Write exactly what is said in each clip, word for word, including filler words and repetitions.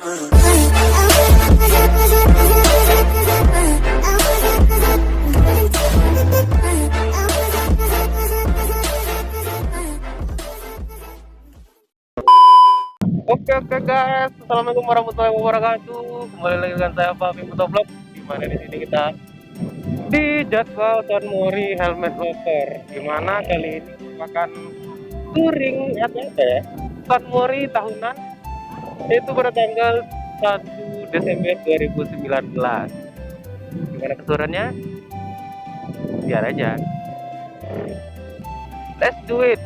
Oke, oke, guys, assalamualaikum warahmatullahi wabarakatuh. Kembali lagi dengan saya, Fahmi Motovlog, di mana di sini kita di jadwal San Mori Helmet Lover, di mana kali ini merupakan touring atau apa ya, San Mori tahunan, yaitu pada tanggal satu Desember dua ribu sembilan belas. Gimana keseruannya? Biar aja. Let's do it.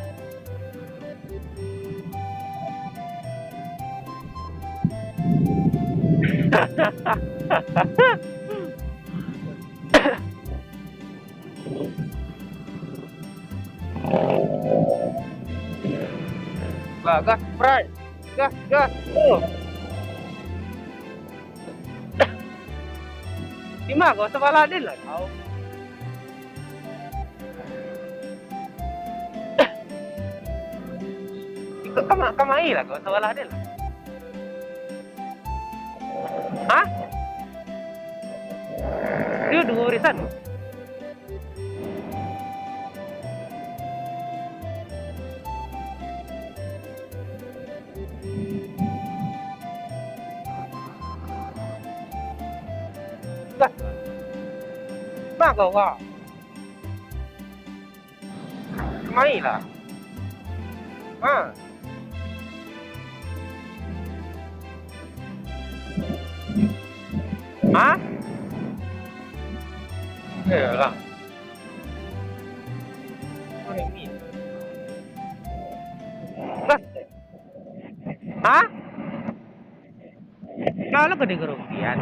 Lah, gas, Bray. Gas, gas. Oh. Di ma ko? Sabalah den lah kau. Ikut kama-, kamari lah kau, sabalah den lah. Hah? Dia dua barisan. Gas. Ma kau, kau? Kamari lah. Ha. Ha? Iyolah. Lah. Ha? Kalau ka dikerugian.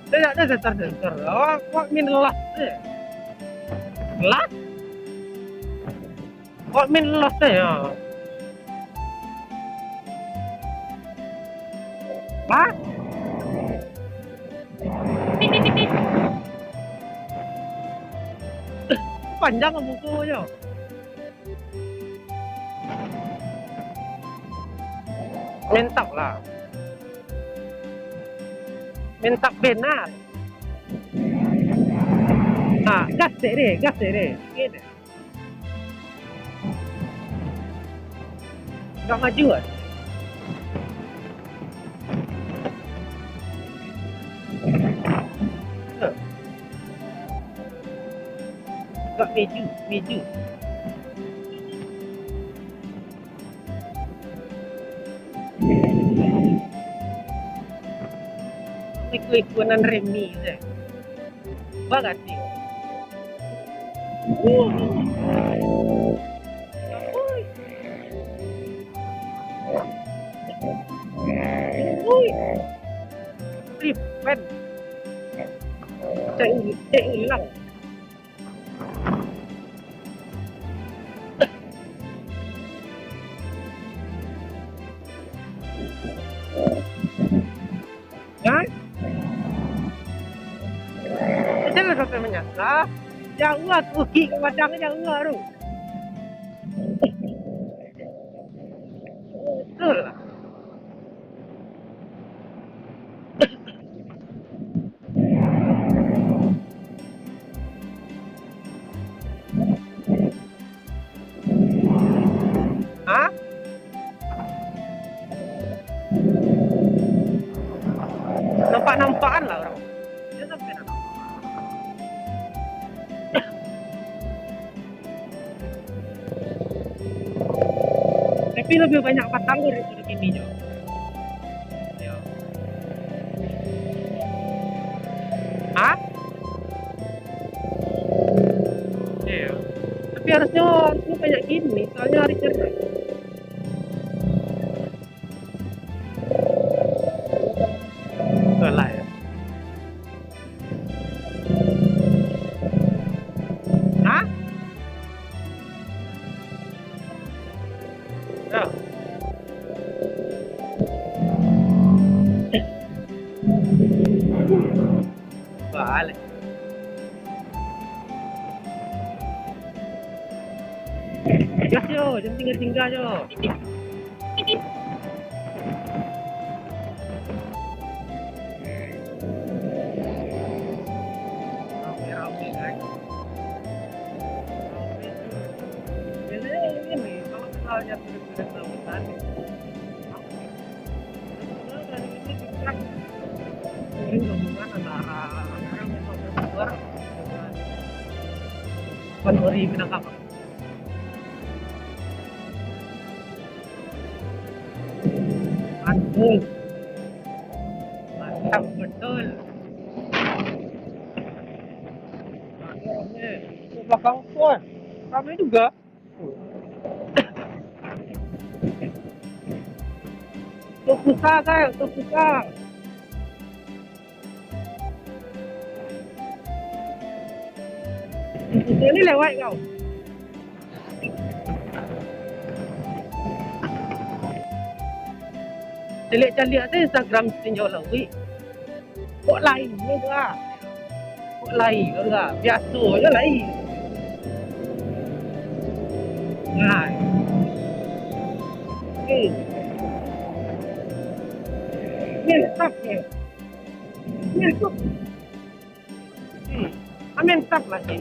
Tidak ada sensor-sensor. Awak, awak main las je. Las? Awak main las je, ya. Hah? Panjang bukunyo. Mentak lah. Mentak benar. Ah, gas dek deh, gas dek deh. Gini. Nggak maju kan? Tuh. Nggak maju, maju. Ikut-ikut nan remi je. Bagati. Ui. Ih, pen. Cek, cek ilang. Hah? Jangan sampai menyasal. Jauah tu, ki ke padang jauah tu. Betul lah. Hah? Nampak-nampakan lah orang. Dia sampai dah nampak. Tapi lebih banyak batang daripada kini jo. Yo. Hah? Iyo. Tapi harusnya, harusnya banyak kini, soalnya hari cerah. Salah ya. Hah? Yo. Balik. Gas jo, jan tingga-tingga jo. Rame-rame, guys. Rame. Biasanya ini nih, kalau misalnya turis-turis lautan, ini gabungan antara orang yang luar dengan Minangkabau. Mantul. Mantap betul. Rame, rame. Tuh, belakang tuh, eh. Rame juga. Tuh, pusat, guys, tuh, pusat. Ini lewat kau. Caliak-caliak tu Instagram Tinjau Lauik. Kok lain je tu ah. Kok lain tu ah. Biaso je lain. Nah. Eh. Mantap je. Mantap. Hmm, amin tak lah, Cik.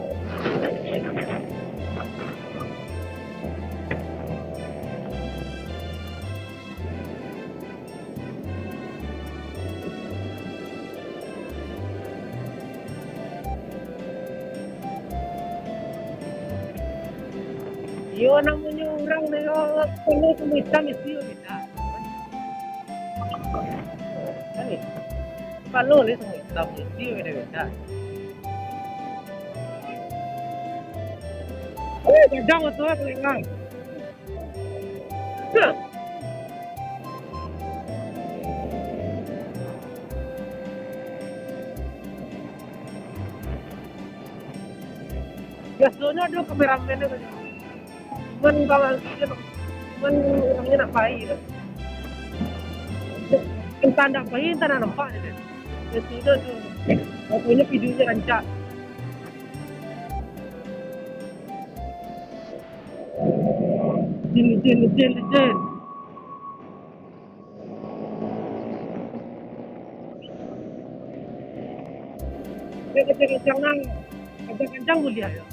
Iyo, namonyo urang, yo, kalau kulit itam, iyo, beda. Kan, eh? Kapalo lai samo hitam, isi beda-beda. Oh, gadang tu lah, kelengang. Hah. Biasonyo ado kameramen tu. Cuman kalau dia, cuman orangnya nak baik tu. Entah nak baik, entah nak nampak dia. Dia sudah tu. Pokoknya videonya rancak. Legend, legend, legend, legend. Dia kencang-kencang nang, kencang-kencang buliah yo.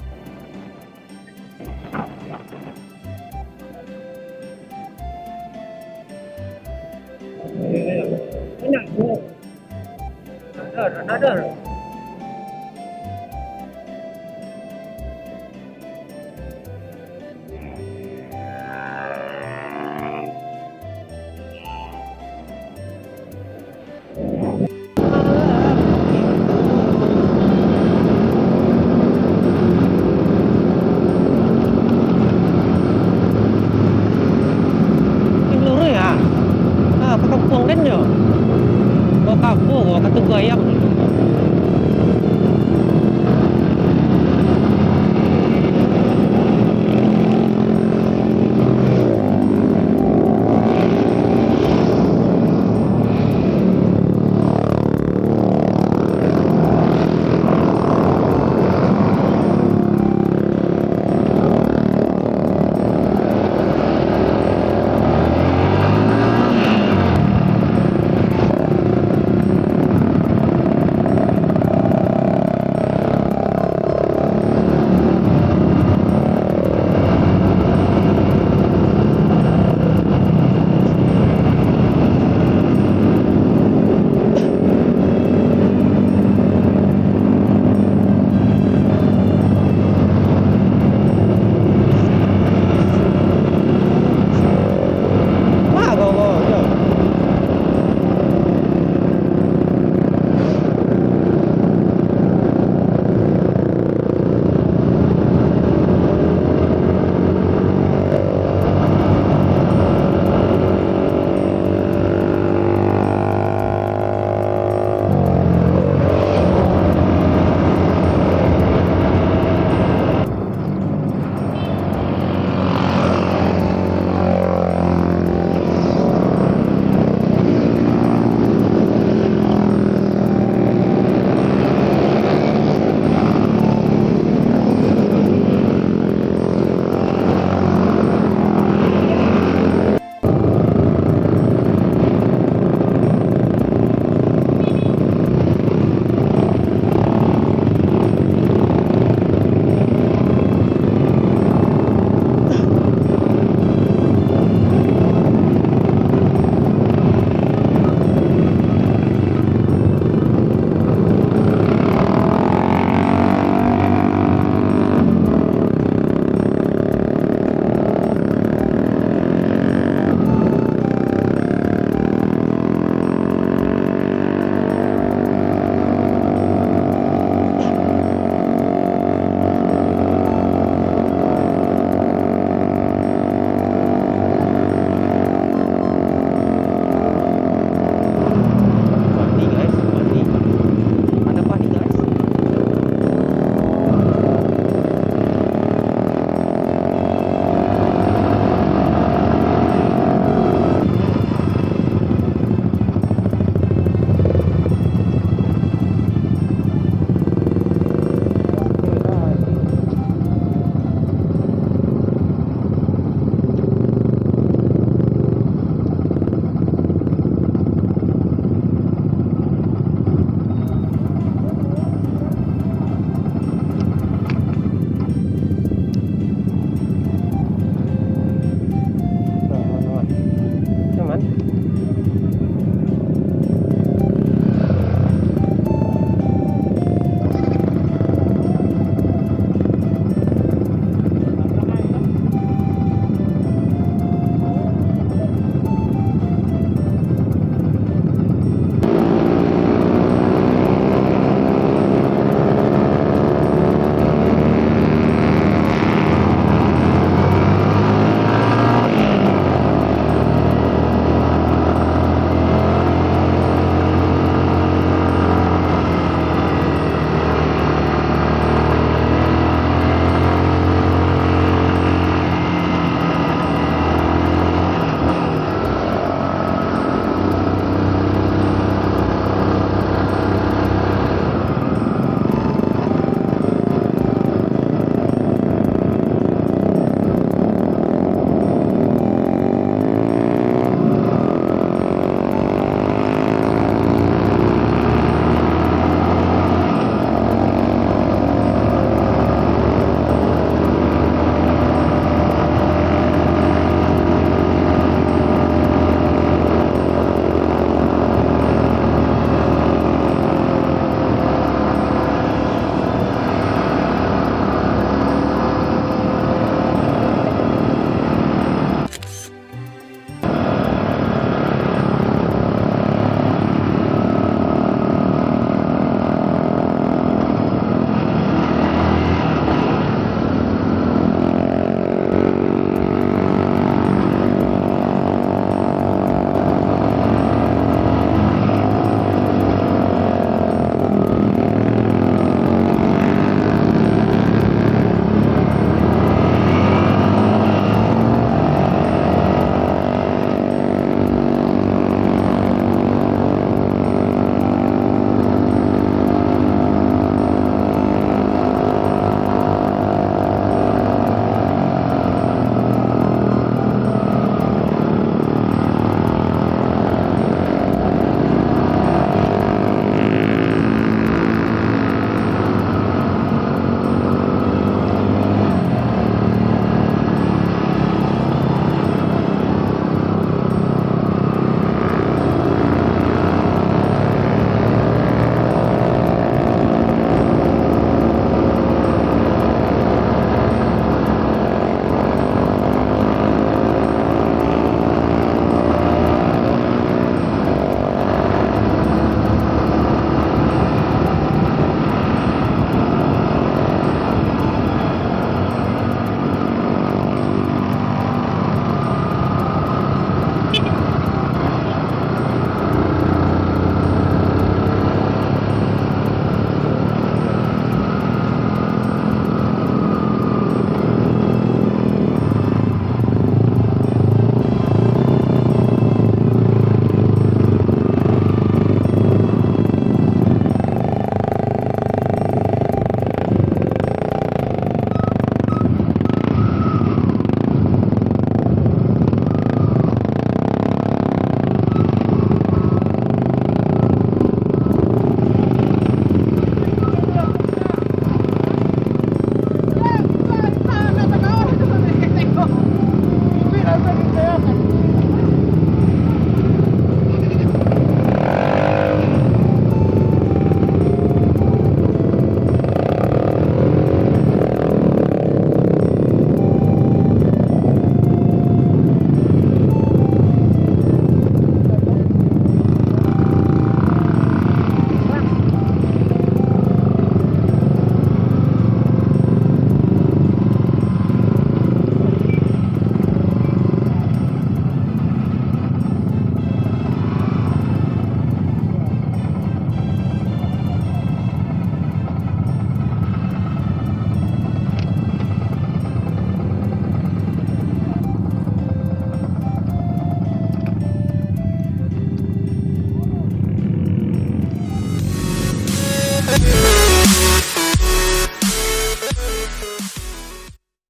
Enak, bro. Another, another.